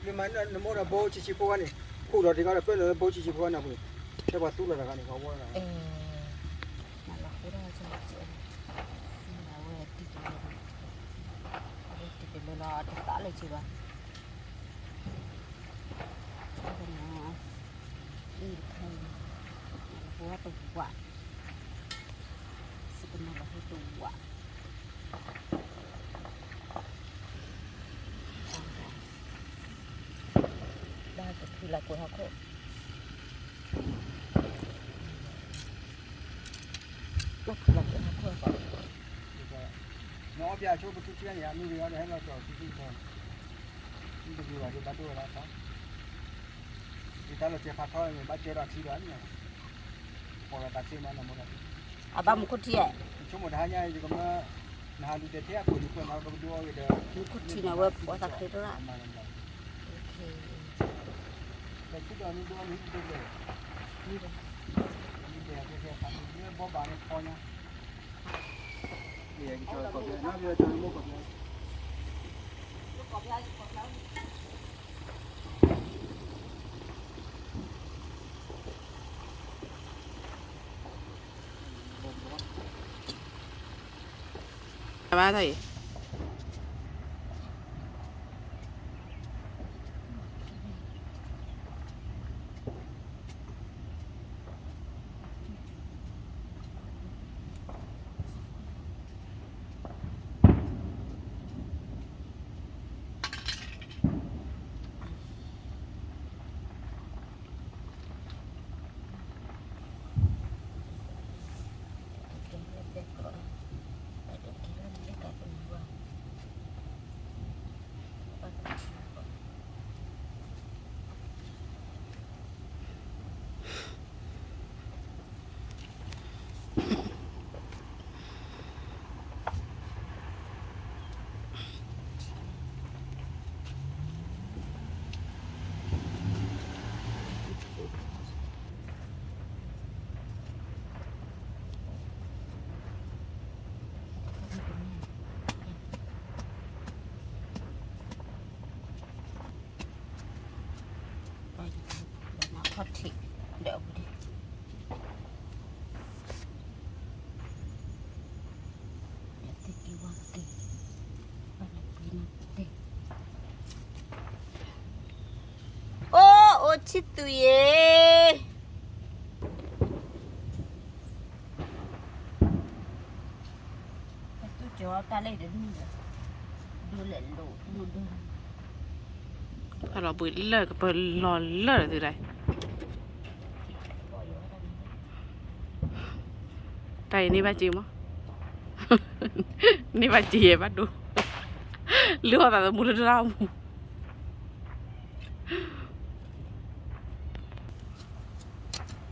နမ့ၢ်အိၣ်ဒီးဘိဆံးဆံးဖိဂၤန့ၣ်, ခိၣ်ဒီးတဂၤဒီး ပၢၢ်နုာ်လၢဘိဆံးဆံးဖိဂၤန့ၣ်အပူၤန့ၣ်, ထဲပှၤသူလီၤတဂၤန့ၣ် ပှၤဝဲဒၣ်, မၤလီၤဃိဒၣ်ကဲ, အဝဲတံၤတလၢ, အဝဲတံၤတလၢလီၤ တသးလၢၤက့ဘၣ်, အံၤတခါအံၤ, မၤလီၤဃိတဝး, စကမၤလီၤဃိတဝး ဘၣ်ကဖုလၢကွဲးဟီၣ်ခိၣ်, ဘၣ်ဖုလၢကွဲးဟီၣ်ခိၣ်အဃိ, နအီၣ်ဘၣ်ဆိပထူထူန့ၣ် အမ့ၢ်ဂ့ၤအီၤဒီး ဟဲလီၤကီၢ်ထူထူကီၢ်, မ့ၢ်တဂ့ၤဘၣ်ဒီး ဘၣ်ဒိဝဲဒၣ်သး, ယတၢ်လီၤစဲးဖးထီန့ၣ် ဘၣ်စၢဒီးထံဒီးန့ၣ်, ပှၤဂၤသးဆ့မးနီၤမ့ၢ်ဒီး, အဘၣ်မူခိၣ်ထံဧါ, ယဆိကမိၣ်တဟါညါ ယကမၢ နဟးလူၤတဲာ်ထဲအခိၣ်န့ၣ် ပှၤနီၤကဘဒိအီၤဂ့ၤဒီး, မူခိၣ်ထံန့ၣ် အဝဲပှၤသးချ့တရၣ်, တၢ်ဆူၣ်ဒီးနဒိအီၤန့ၣ် ဟံၣ်တဘျီ, မ့ၢ်တဲဖဲဖဲဖးန့ၣ် ဘီဘၣ်န့ၣ်ဖီညါ, ကီၢ်ပျီ နဘၣ်ကီၢ်ပျီ ဘၣ်တၢ်အံၤ ခီၣ်ထံးဒီးအပူၤန့ၣ် အိၣ်အိၣ်ဆံးသူယ့ၣ်, ဖးလီၤဘှံးလၢကပၢၤလီၤလၢာ်သုဒၣ်, တၢ်အံၤန့ၢ်ဘၣ်စ့မး, န့ၢ်ဘၣ်စ့ယဲၢ်ဘၣ်ဒိ, လုၢ်အီၣ်သးသမူလၢတၢ်အိၣ်မူ တ့ၢ်ညါ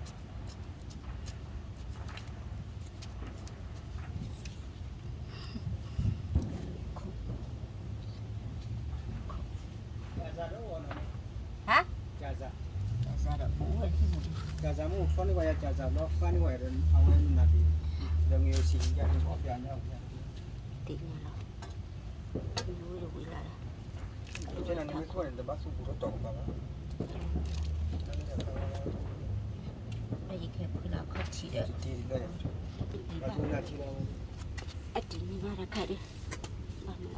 လီၤ, ဝံၤလီၤ, ယကဖုလၢခီၣ်ထံးဒီး, အတံၤန့ၢ်ဘၣ်တခါဒီး, ဘၣ်မနုၤ